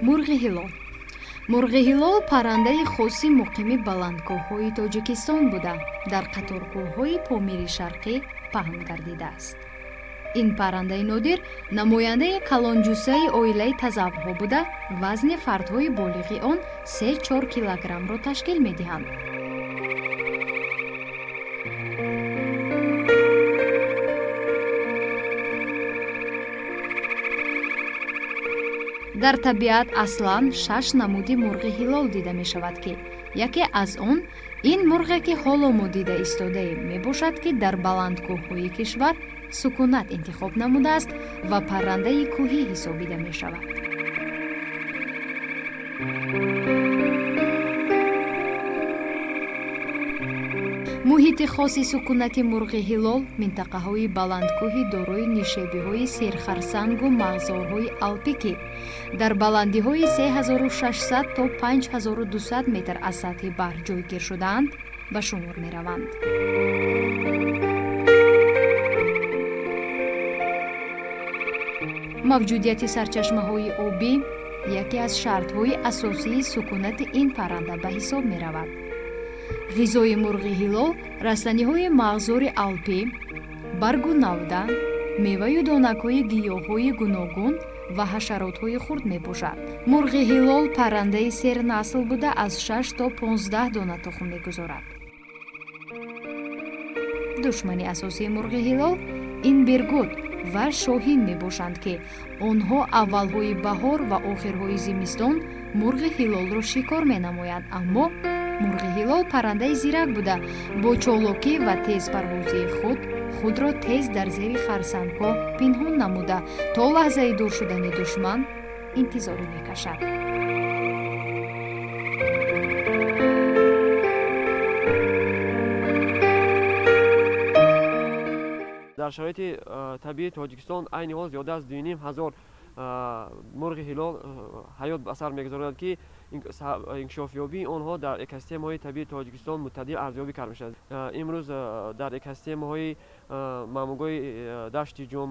Мурғи ҳилол. Мурғи ҳилол паррандаи хоси муқими баландкӯҳҳои Тоҷикистон буда, дар қаторкӯҳҳои Помири Шарқӣ паҳн гардидааст. Ин паррандаи нодир намояндаи калонҷуссаи оилаи тазаввҳо буда, вазни фардҳои болиғи он 3-4 килограммро ташкил медиҳанд. Дар табиат аслан 6 намуди мурғи ҳилол дида мешавад, ки яке аз он ин мурғе, ки ҳоло мо дида истодаем, мебошад, ки дар баландкӯҳҳои кишвар сукунат интихоб намудааст ва паррандаи кӯҳӣ ҳисобида мешавад. Муҳити хоси сукунати мурғи ҳилол минтақаҳои баландкӯҳи дорои нишебиҳои серхарсангу мағзорҳои алпӣ, ки дар баландиҳои 3600 то 5200 метр аз сатҳи баҳр ҷойгир шудаанд, ба шумор мераванд. Мавҷудияти сарчашмаҳои обӣ яке аз шартҳои асосии сукунати ин парранда ба ҳисоб меравад. Ғизои мурғи ҳилол растаниҳои мағзори алпӣ, баргу навда, меваю донакҳои гиёҳҳои гуногун ва ҳашаротҳои хурд мебошад. Мурғи ҳилол паррандаи сернасл буда, аз 6 то 15 дона тухм мегузорад. Душмани асосии мурғи ҳилол ин биргуд ва шоҳин мебошанд, ки онҳо аввалҳои баҳор ва охирҳои зимистон мурғи ҳилолро шикор менамоянд. Аммо мурғи ҳилол паррандаи зирак буда, бо чолокӣ ва тезпарвозии худ худро тез дар зери харсангҳо пинҳон намуда, то лаҳзаи дур шудани душман интизорӣ мекашад. Дар шароити табиии Тоҷикистон айни ҳол зиёда аз 2500 мурғи ҳилол ҳаёт ба сар мегузаронад, ки инкишофёбии онҳо дар экосистемаҳои табиии Тоҷикистон муттадил арзёбӣ карда мешавад. Имрӯз дар экосистемаҳои маъмулгоҳи Дашти Ҷум,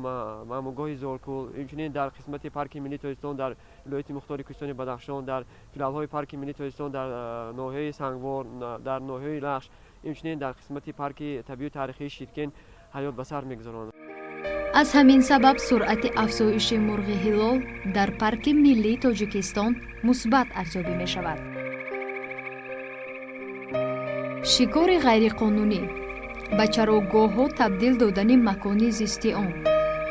маъмулгоҳи Зоркул, инчунин дар қисмати Парки миллии Тоҷикистон дар вилояти мухтори Кӯҳистони Бадахшон, дар филиалҳои Парки миллии Тоҷикистон дар ноҳияи Сангвор, дар ноҳияи Лахш, инчунин дар қисмати Парки табиию таърихии Ширкен ҳаёт ба сар мегузаронанд. Аз ҳамин сабаб суръати афзоиши мурғи ҳилол дар Парки миллии Тоҷикистон мусбат арзёбӣ мешавад. Шикори ғайриқонунӣ, ба чарогоҳҳо табдил додани макони зисти он,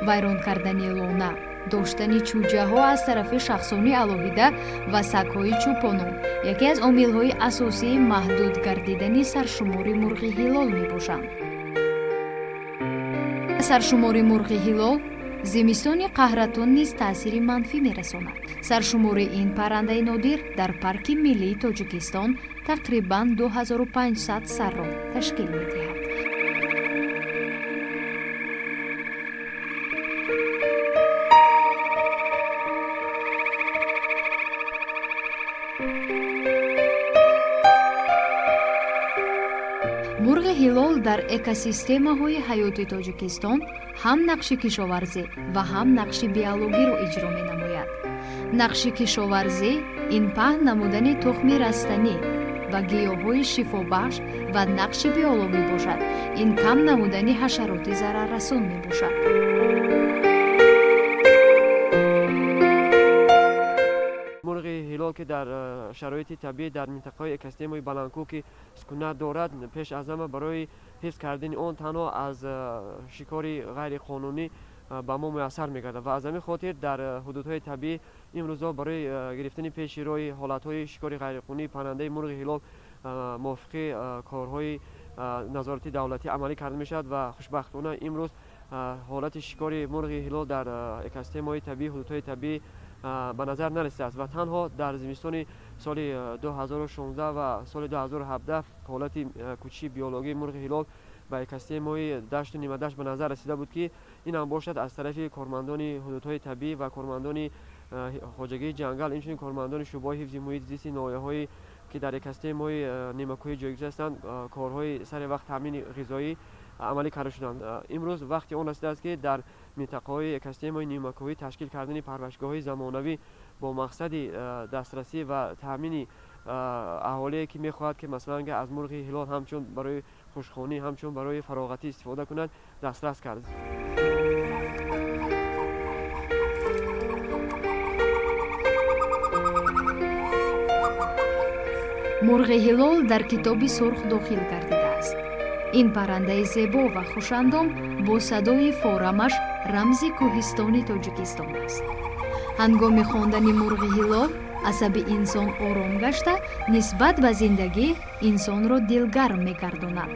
вайрон кардани лона, доштани чӯҷаҳо аз тарафи шахсони алоҳида ва сагҳои чӯпонон яке аз омилҳои асосии маҳдуд гардидани саршумори мурғи ҳилол мебошанд. Саршумори мурғи ҳилол зимистони қаҳратон низ таъсири манфӣ мерасонад. Саршумори ин паррандаи нодир дар Парки миллии Тоҷикистон тақрибан 2500 сарро ташкил медиҳад. Мурғи ҳилол дар экосистемаҳои ҳаёти Тоҷикистон ҳам нақши кишоварзӣ ва ҳам нақши биологиро иҷро менамояд. Нақши кишоварзӣ ин паҳн намудани тухми растанӣ ва гиёҳҳои шифобахш ва нақши биологӣ бошад, ин кам намудани ҳашароти зараррасон мебошад. Мурғи ҳилол, ки дар шароити табиӣ дар минтақаҳои экосистемаи баландкӯҳ ки сукунат дорад, пеш аз ҳама барои ҳифз кардани он танҳо аз шикори ғайриқонунӣ ба мо муяссар мегардад ва аз ҳамин хотир дар ҳудудҳои табиӣ имрӯзҳо барои гирифтани пеши роҳи ҳолатҳои шикори ғайриқонунии паррандаи мурғи ҳилол мувофиқи корҳои назоратии давлатӣ амалӣ карда мешавад ва хушбахтона имрӯз ҳолати шикори мурғи ҳилол дар экосистемаҳои табиӣ, ҳудудҳои табиӣ ба назар нарасидааст ва танҳо дар зимистони соли 2016 ва соли 2017 ҳолати кӯчиши биологии мурғи ҳилол ба экосистемаҳои дашту нимадашт ба назар расида буд, ки ин ҳам бошад аз тарафи кормандони ҳудудҳои табиӣ ва кормандони хоҷагии ҷангал, инчунин кормандони шӯъбаҳои ҳифзи муҳити зисти ноҳияҳое ки дар экосистемаҳои нимакӯҳӣ ҷойгир ҳастанд, корҳои сари вақт таъмини ғизоӣ амалӣ карда шуданд. Имрӯз вақти он расидааст, ки дар минтақаҳои экосистемаҳои нимакӯҳӣ ташкил кардани парваришгоҳҳои замонавӣ бо мақсади дастрасӣ ва таъмини аҳолие, ки мехоҳад, ки масалан аз мурғи ҳилол ҳамчун барои хушхонӣ, ҳамчун барои фароғатӣ истифода кунад, дастрас кард. Мурғи ҳилол дар Китоби сурх дохил гардидааст. Ин паррандаи зебо ва хушандом бо садои форамаш рамзи кӯҳистони Тоҷикистон аст. Ҳангоми хондани мурғи ҳилол асаби инсон ором гашта, нисбат ба зиндагӣ инсонро дилгарм мегардонад.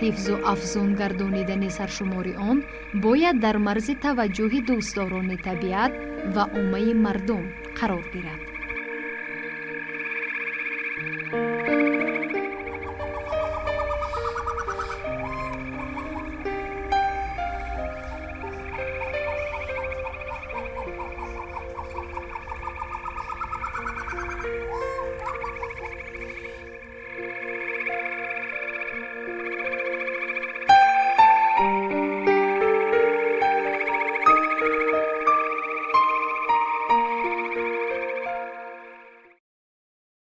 Ҳифзу афзун гардонидани саршумори он бояд дар марзи таваҷҷӯҳи дӯстдорони табиат ва оммаи мардум қарор гирад.